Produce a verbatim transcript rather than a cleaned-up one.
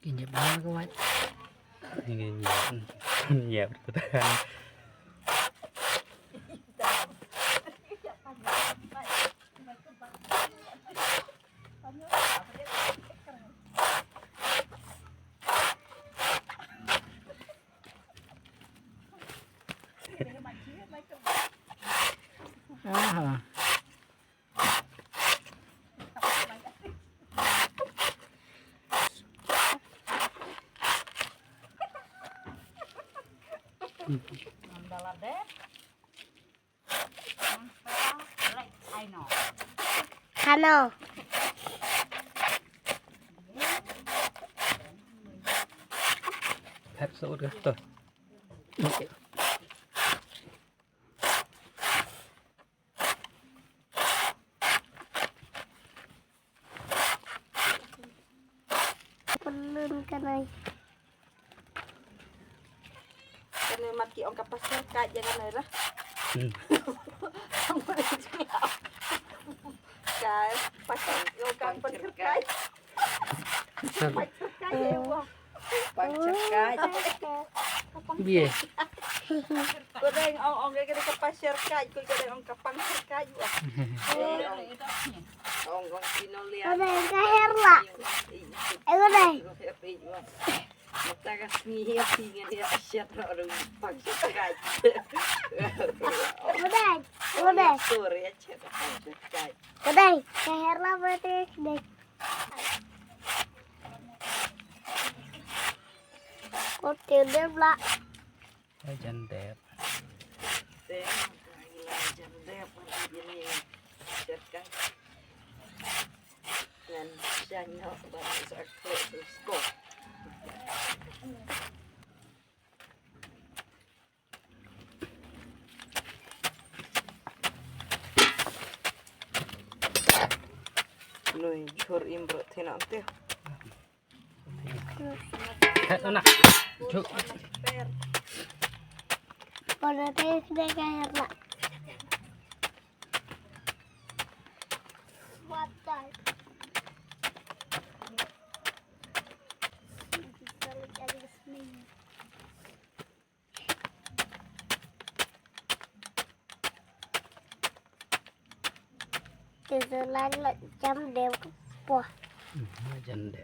Ngiap bha ka wait. Ngi ngiap. Ngiap ka tan. Aha. Hano. Hep sa'ut ka to. Pelun kanai. Kanai mat ki ong ka pasir kaj ya kanai lah. Hmm. Ka pasir, ong ka pasir kaj. Pasir kaj ya wah. Pang cerkai. Bia. Ko dang ong ong ka ka pang cerkai, ko ka dang ong ka pang cerkai ju ah. Ong ong kino lia. Ko dang ka herla. Eh, ko dang. Mata ka sngi ya pingan ya siat ro ro pang cerkai. Ko dang. Ko dang. Sorry ya chet pang cerkai. Ko dang. Ka herla berarti dang. Ko te dep la. Ai jan dep. Te jan dep. Jan dep. Ngan jan no ba sa ko ko. Nui jhur im bro thina ante. Heh, una. Jhur. Pada te sida kaya pak. Watai. Bisa lihat di sini. Te sa la la jam de po. Hmm, jam de.